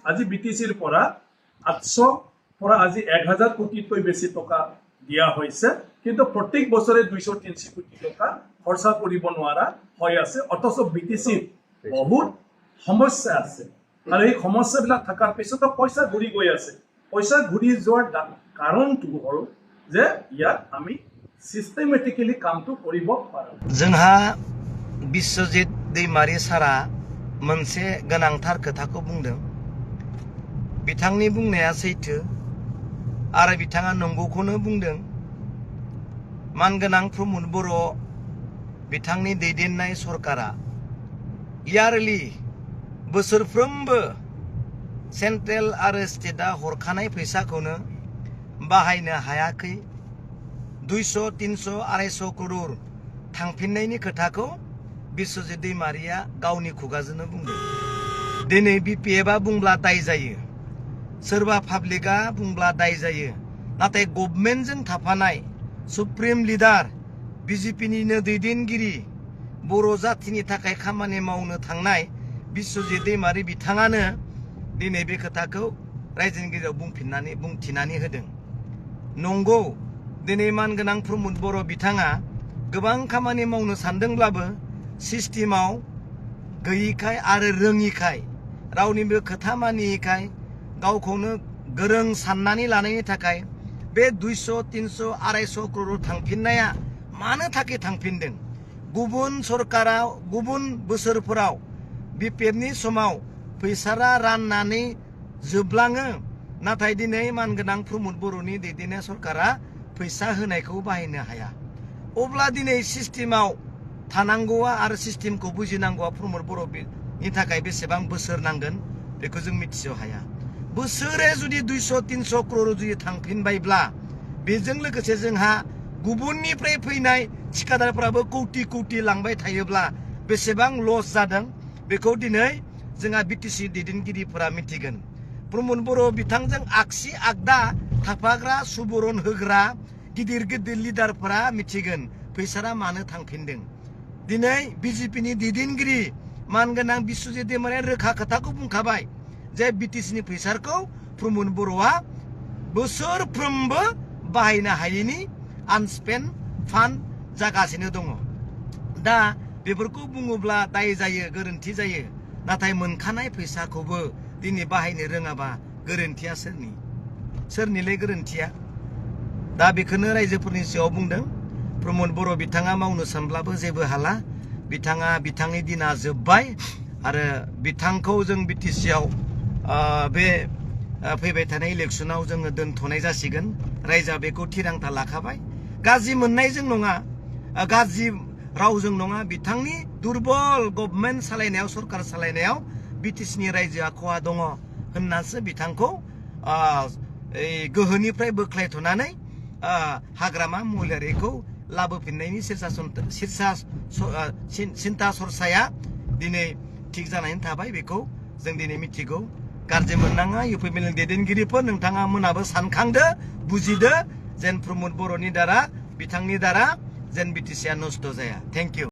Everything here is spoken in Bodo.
আজি বিটিচিৰ পৰা 800 পৰা আজি 1000 কোটিতকৈ বেছি টকা দিয়া হৈছে, কিন্তু প্ৰত্যেক বছৰে 200-300 কোটি টকা খৰচা কৰিব নোৱাৰা হৈ আছে। অথচ বিটিচিৰ বহুত সমস্যা আছে আৰু এই সমস্যাবিলাক থকাৰ পিছতো পইচা ঘূৰি গৈ আছে। পইচা ঘূৰি যোৱাৰ কাৰণটো হ'ল যে ইয়াত আমি সিস্টেমেটিক্যালি কামটো কৰিব পাৰোঁ। जोंहा बिश्वजित दैमारी सारा मोनसे गोनांथार खोथाखौ बुंदों। बिथांनि बुंनाया सैथो आरो बिथाङा नंगौखौनो बुंदों। मानगोनां प्रमद बर' बिथांनि दैदेननाय सरकारा इयारलि बोसोरफ्रोमबो सेन्ट्रेल आरो स्टेटआ हरखानाय फैसाखौनो बाहायनो हायाखै। 200, 300, 250 करोड़ थांफिननायनि खोथाखौ बिश्वजित दैमारिया गावनि खुगाजोंनो बुंदों। दिनै बिपिएफआ बुंब्ला दाय जायो, सोरबा पाब्लिकआ बुंब्ला दाय जायो, नाथाय गभर्नमेन्टजों थाफानाय सुप्रिम लिडार बिजेपिनिनो दैदेनगिरि बर' जाथिनि थाखाय खामानि मावनो थांनाय बिश्वजित दैमारी बिथाङानो दिनै बे खोथाखौ रायजोनि गेजेराव बुंथिनानै होदों। नंगौ, दिनै मानगोनां प्रमद बर' बिथाङा गोबां खामानि मावनो सानदोंब्लाबो सिस्टेमाव गैयिखाय आरो रोङिखाय, रावनिबो खोथा मानियैखाय, गावखौनो गोरों साननानै लानायनि थाखाय बे 200, 300, 250 करोड़ थांफिननाया मानो थाखाय थांफिनदों? गुबुन सरकाराव गुबुन बोसोरफोराव बिपिएफनि समाव फैसारा राननानै जोबलाङो, नाथाय दिनै मानगोनां प्रमद बर'नि दैदेननाय सरकारा फैसा होनायखौ बाहायनो हाया। अब्ला दिनै सिस्टेमाव थानांगौआ आरो सिस्टेमखौ बुजिनांगौआ प्रमद बर'नि थाखाय बेसेबां बोसोर नांगोन बेखौ जों मिथिस' हाया। बोसोरे जुदि 200-300 करोड़ जुदि थांफिनबायब्ला, बेजों लोगोसे जोंहा गुबुननिफ्राय फैनाय थिखादारफ्राबो कौटि कौटि लांबाय थायोब्ला बेसेबां लस जादों बेखौ दिनै जोंहा बिटिसि दैदेनगिरिफोरा मिथिगोन। प्रमद बर' बिथांजों आगसि आगदा थाफाग्रा सुबुरुन होग्रा गिदिर गिदिर लिडारफोरा मिथिगोन फैसारा मानो थांफिनदों। दिनै बिजेपिनि दैदेनगिरि मानगोनां बिश्वजित दैमारिया रोखा खोथाखौ बुंखाबाय जे बिटिसिनि फैसाखौ प्रमद बर'आ बोसोरफ्रोमबो बाहायनो हायैनि आनस्पेन्ड फान्ड जागासिनो दङ। दा बेफोरखौ बुङोब्ला दाय जायो, गोरोन्थि जायो, नाथाय मोनखानाय फैसाखौबो दिनै बाहायनो रोङाबा गोरोन्थिया सोरनिलै गोरोन्थिया? दा बेखौनो रायजोफोरनि सिगाङाव बुंदों। प्रमद बर' बिथाङा मावनो सानब्लाबो जेबो हाला। बिथांनि दिना जोब्बाय आरो बिथांखौ जों बिटिसिआव बे फैबाय थानाय इलेक्सनाव जोङो दोनथ'नाय जासिगोन। रायजोआ बेखौ थिरांथा लाखाबाय। गाज्रि मोननायजों नङा, गाज्रि रावजों नङा, बिथांनि दुरबल गभर्नमेन्ट सालायनायाव, सरकार सालायनायाव बिटिसिनि रायजोआ खहा दङ होननासो बिथांखौ गोहोनिफ्राय बोख्लायथ'नानै हाग्रामा महिलारिखौ लाबोफिननायनि सिन्था सरसाया दिनै थिग जानानै थाबाय। बेखौ जों दिनै मिथिगौ। गाज्रि मोननाङा इउपिएमएलनि दैदेनगिरिफोर, नोंथाङा मोनाबो सानखांदो, बुजिदो जेन प्रमद बर'नि दारा, बिथांनि दारा जेन बिटिसिआ नस्थ' जाया। Thank you.